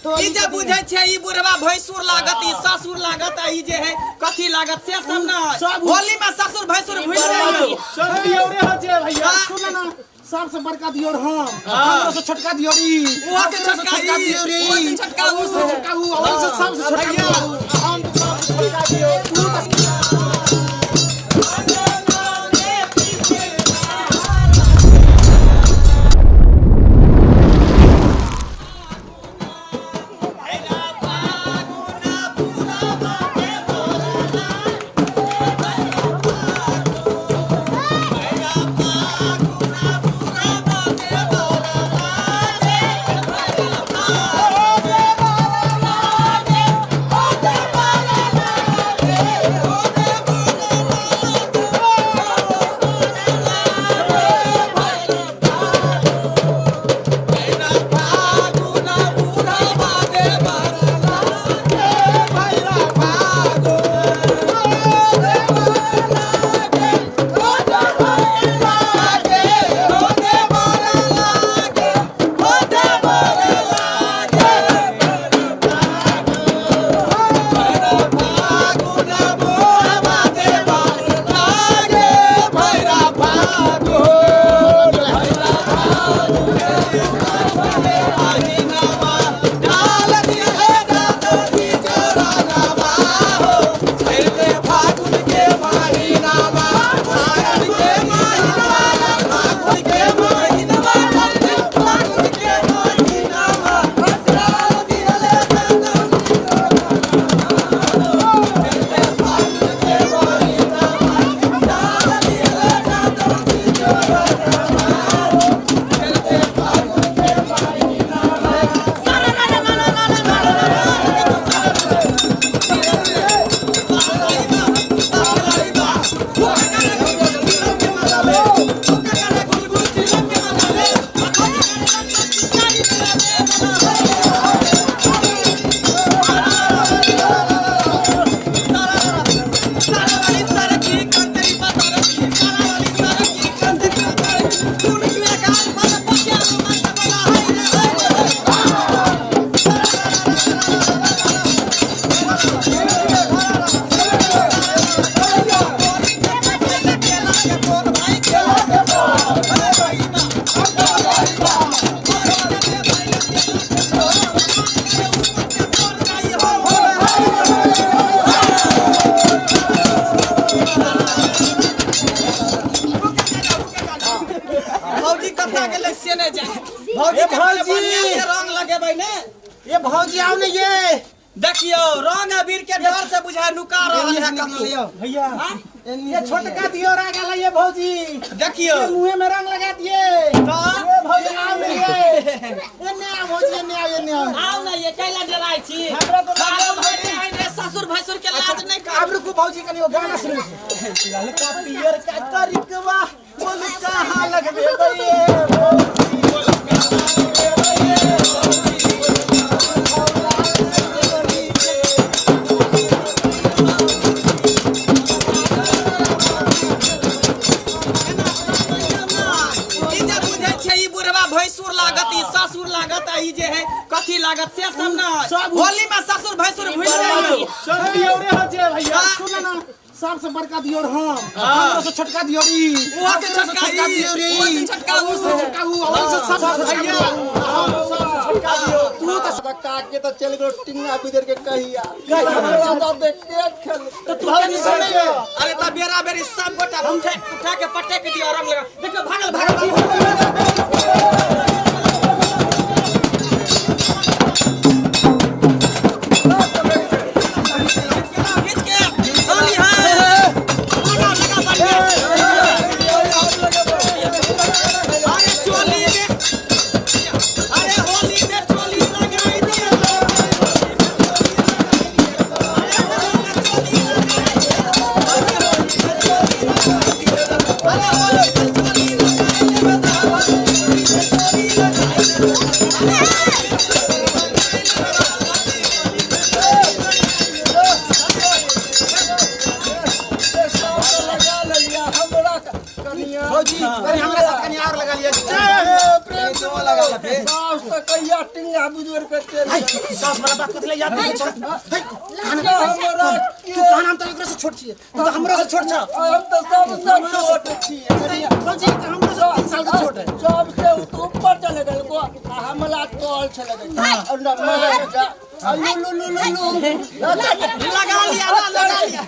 ई जे बुझै छै ई बुढ़वा भैंसुर लागत, ई ससुर लागत, आ ई जे है कथी लागत से सब ना है। होली में ससुर भैंसुर भूल जाइयो। सब दियौरे हो जे भैया। सुन ना, सबसे बड़का दियोर हम, हमरो से छोटका दियोर ई, उहाँ से हमरो छोटका छोटका ई, दियोर ई, उहाँ से छोटका ऊ। उहाँ से छोटका ऊ, और से सबसे छोटका भैया, ऊ। हम तो सबसे छोटका दियोर। तू तो भौजी कत्ता गेलै से नहि जाने। भौजी ए के भौजी। बढ़िआँ से रंग लगेबै ने। ए भौजी आओ ने ये। देखियौ रंग अबीर के डर से बुझाय नुका रहल है कतौ। भैया, ये छोटका दियोर आ गेल ये भौजी। देखियौ ये मुंहे में रंग लगा दिए। तऽ ए भौजी आओ ने ये। ए ने आओ भौजी, ए ने आओ, ए ने आओ। आउ ने ये कैला डराइ छी। हमरा तो लागल भौजी आइ ने ससुर भैंसुर के लाज नहि कर। आब रुकू भौजी, कनी ओ गाना सुनै छी। ललका पियर का तरीकवा बोल कहाँ लगबे ये भौजी, बोल कहाँ लगबे ये भौजी, बोल कहाँ लगबे ये। ई जे बुझै छै ई बुढ़वा भैंसुर लागत, ई ससुर लागत, आ ई जे है कथी लागत से सब ना है। होली में ससुर भैंसुर भूल जाइयो। सब दियौरे हो जे भैया। सुन ना, सबसे बड़का दियोर हम, हमरो से छोटका दियोर ई, उहाँ से हमरो छोटका छोटका ई, दियोर ई, उहाँ से छोटका ऊ। उहाँ से छोटका ऊ, और से सबसे भैया, छोटका ऊ। हम सबसे छोटका दियोर। तू तो कक्का के तो चल गेलो टिंगा बिदर के कहिया। हमरा तो देख के खेल। तो तू कनी सुनै ले। अरे त बेरा बेरी सब गोटा उठे उठा के पटक दियो रंग लगा। देखियो भागल भागल। खींच के होली है। लगा लगा बढ़िया से। अरे चोली में, अरे होली में चोली लगाई दियो। अरे होली में चोली लगाई दियो। अरे होली में चोली लगाई दियो। अरे होली में चोली लगाई दियो। लगा लिया हमरा कनिया। भौजी कनी हमरा साथ कनी और लगा लिया। प्रेम से लगा ले। सास तो कहिया टिंगा बुजुर्ग के चलि गेलै। सास वाला बात कथी ले याद नहीं छै? हे, हमरा तू कहाँ नाम तऽ एकरा से छोट छियै, तू तऽ हमरो से छोट छ। हम तऽ सबसँ छोट छियै। भौजी तऽ हमरो से 3 साल के छोट है। सबसे उ तऽ ऊपर चले गेल को आ हमला तल चले गेल। अंडा मर जा। आ लू लू लू लू लू। लगा लिया ना, लगा लिया।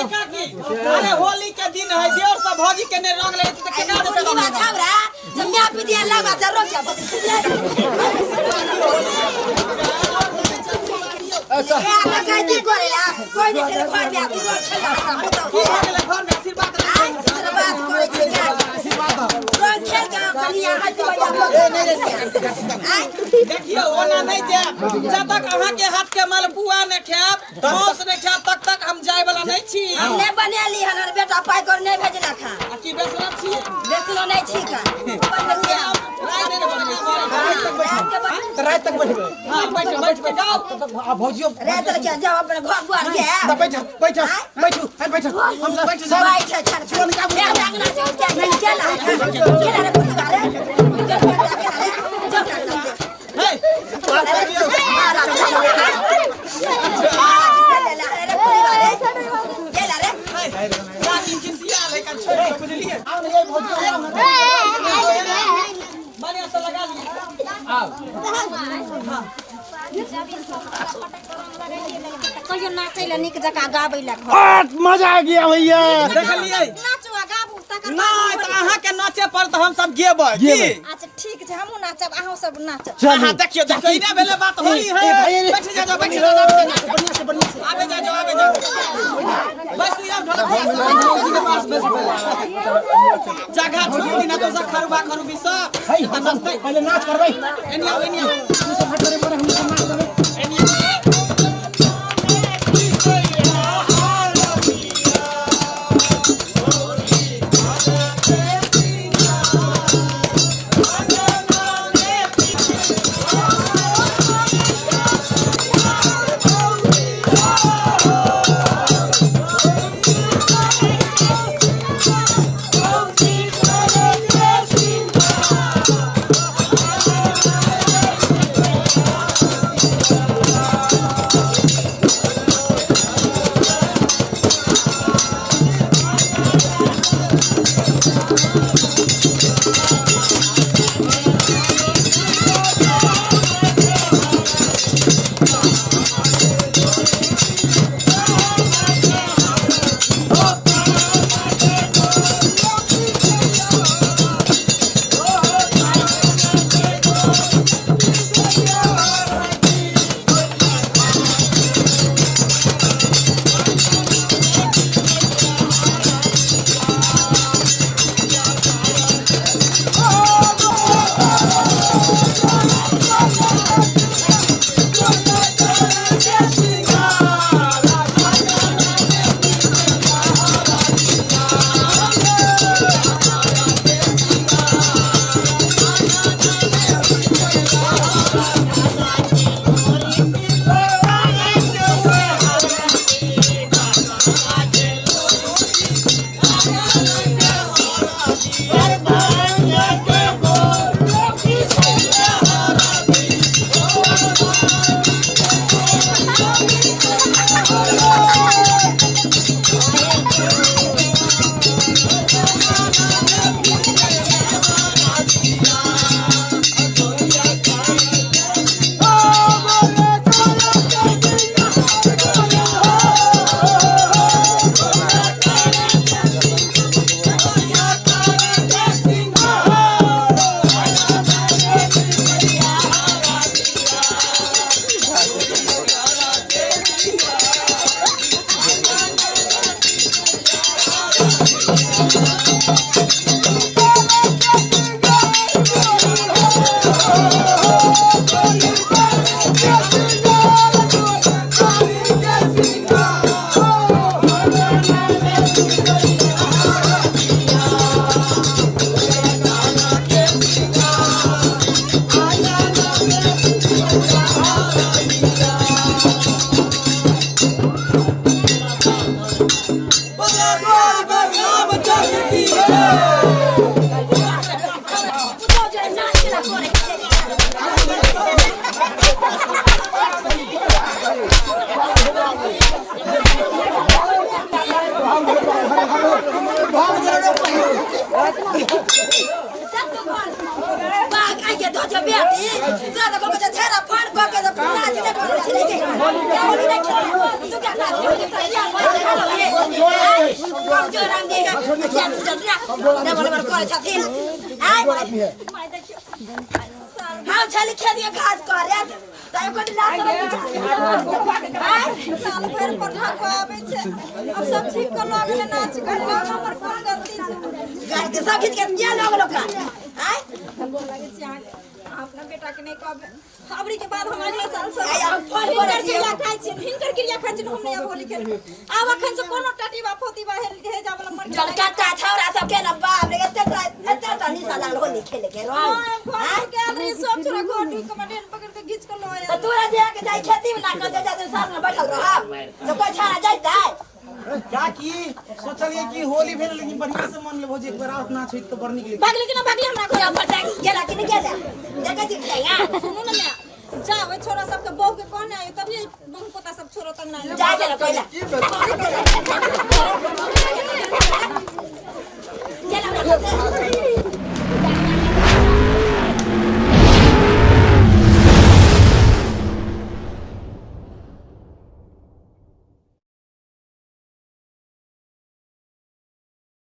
काकी, अरे होली के दिन है, देवर सब भौजी के ने रंग लगे तऽ केना देतै रंग? की भऽ गेलै घर में? आशीर्वाद देखियौ, ओना नहि जायब जब तक अहाँके हाथ के मालपुआ नहि खायब, मांस नहि खायब, तब तक हम जाय वाला नहि छी। हम नहि बनेली हन, बेटा पाइ कर नहि भेजलक हन। आ की बेसरम छियै? बेसलो नहि छी का। तऽ राति तक बैठबै। हाँ, बैठ बैठ के जाओ। आ भौजियो। राति के जाओ अपने घर द्वार के। तऽ बैठ बैठ बैठू, है बैठ, हम सब बैठ छल अंगना से उठ के चल चल रे बुढ़वा रे, चल चल हे, काकी खिसिया रे का छोड़ के, बुझलियै? आउ ने, भौजी आउ ने। बढ़िया से लगा लियै। कहियो नाचै लए नीक जकाँ गाबै लए। मजा आ गया भैया। देखलियै? नाचू आ गाबू तकर। नहि तऽ अहाँके नाचे पर तऽ हम सब गेबै की? अच्छा ठीक छै, हमहूँ नाचब, अहूँ सब नाचब। अहाँ देखियौ देखियौ, इने भेलै बात, होली है। बैठ जा जाओ, बैठ जा जाओ, बढ़िया से, बढ़िया से। आबे जा जाओ, आबे जाओ, बस यार ढोलक बस जगह छोड़ दी ना तो सब खरुबा खरुबी सब। है, हम सब पहिले नाच करबै। एनी आओ, एनी आओ। तू सब हट करे, हम सब नाच करबै। एनी आओ। चल तू घर बाग आई के दो जो बेटी तोरा तो को छेरा फाड़ क के तो नाच ने करो छले के होली नहीं खेले तू क्या नाच के तो या कौन जो राम देगा क्या तू चल ना ना बोले बोले करे छथिन आय माय देखियो। हम छली खेलिए घास करे त एको दिन लात आय साल भरि पर ढाको आबै छै। अब सब ठीक कर लऽ गेलै नाच कर लऽ हमर कोन गलती छै? गाड़ के सब खींच के किया लोग लोग आय गोर लागै छी अहाँके। अहाँ अपना बेटा के नहि कहबै। अबरी के बाद हम अगला साल से आइ हम फोन हिनकर करै छियै। क्रिया खाइ छियनि, हिनकर क्रिया खाइ छियनि, हम नहि आब होली खेलबै। आब अखन से कोनो टटीबा फोतीबा हेजा वाला मर गेल। कलकत्ता छौड़ा सब के ना बाप रे एते एते त निशा लागल होली खेले के हाँ, रंग हम घर ढुक आयल रही, सब छोरा घर ढुक के मडेन पकड़ के घीच के लऽ आयल। त तोरा जे के जाय खेती में ना कर जा साल में बैठल रहब तो कोई छाड़ा जैतै। क्या की सोचलिए कि होली भेल लेकिन बढ़िया से मन ले भौजी एक बार और नाच होइत तो बड़ नीक लगैत। भागली कि ना भागली हमरा घर? पूरा पटा गेला कि नहीं गेला देखै छी ठेंगा। सुनू ने माय, जा ओहि छोरा सबके बहू के कहने आयौ तभिए बहू पोता सब छोरो तंग ना आयौ। जा गेला पहिला। की भेल?